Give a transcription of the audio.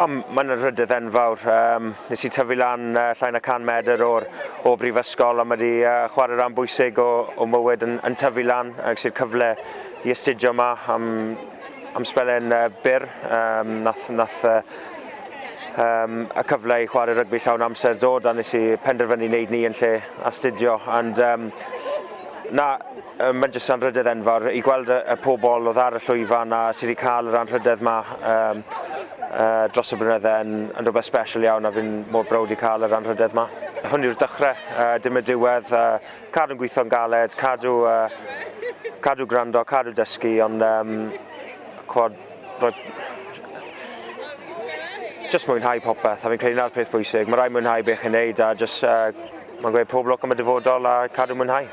O, mae'n anrhydedd enfawr. Nes i tyfu lan llai na 100 medr o'r o brifysgol a mae wedi chwarae rhan bwysig o mywyd yn tyfu lan ac sy'r cyfle i astudio yma am sbelen byr. Nath y cyfle i chwarae rygbi llawn amser dod a nes i penderfynu wneud ni yn lle astudio. And, na, mae'n jyst anrhydedd enfawr i gweld y pobl oedd ar y llwyfan a sydd wedi cael yr anrhydedd yma dros y blynydde yn rhywbeth special iawn a fi'n mor browd i cael yr anrhydedd yma. Hwn yw'r dechrau, dim y diwedd. Cadw'n gweithio'n galed, cadw gwrando, cadw dysgu, ond cwad, rhoi, just mwynhau popeth, a fi'n credu na'r peth bwysig. Mae rhaid mwynhau beth chi'n neud a just, mae'n gweud pob lwc am y dyfodol a cadw mwynhau.